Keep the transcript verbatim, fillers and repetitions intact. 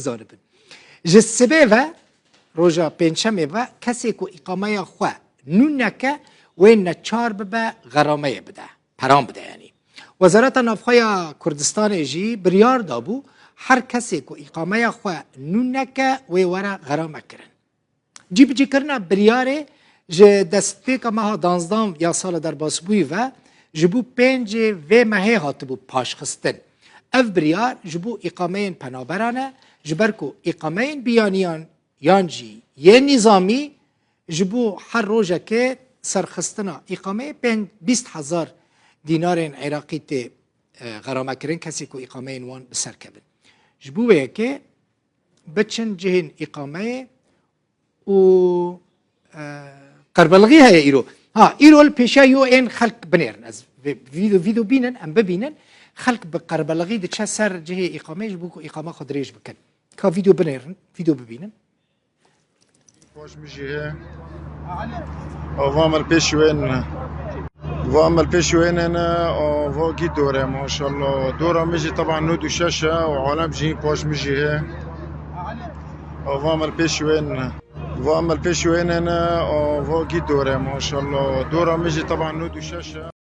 Zanibin. Ji sibê ve, roja pêncşemê ve, kesê ku îqameya xwe nû neke, wê neçar bibe, xerameyê bide, peran bide yanî. Wezareta Navxwe ya Kurdistanê jî biryar dabû, her kesê ku îqameya xwe nû neke, wê were xerame kirin. Cîbicîkirina biryarê ji destpêka meha danzdan ya sala derbasbûyî ve ji bo pêncê vê mehê hatibû paşxistin. Ev biryar ji bo îqameyên penaberan e, ji ber ku îqameyên biyaniyan yan jî yên nîzamî ji bo her rojekê serxistina îqameyê pênc, bîst hezar dînarên Iraqî tê, e, xeramekirin, kesê ku îqameyên wan bi ser kevin. Ji bo wê yekê biçin cihên îqameyê û, e, qerbelixî heye îro. Ha, îro li pêşiya yo ên xelk binêrin. Ez vê vîdeo, vîdeo bînin, em bibînin. Xelk bi qerbelixî diçe ser cihê îqameyê ji bo ku îqama xwe dirêj bikin. Ka vîdeo binêrin, vîdeo bibînin. Paş min jî heye. Ava me li pêş wê ne. Va me li pêş wê ne ne, ava gî dore, maşallah. Dora min jî teban nod û şeş e û alem jî paş min jî heye. Ava me li pêş wê ne. Va me li pêş wê ne ne, ava gî dore, maşallah. Dora min jî teban nod û şeş e.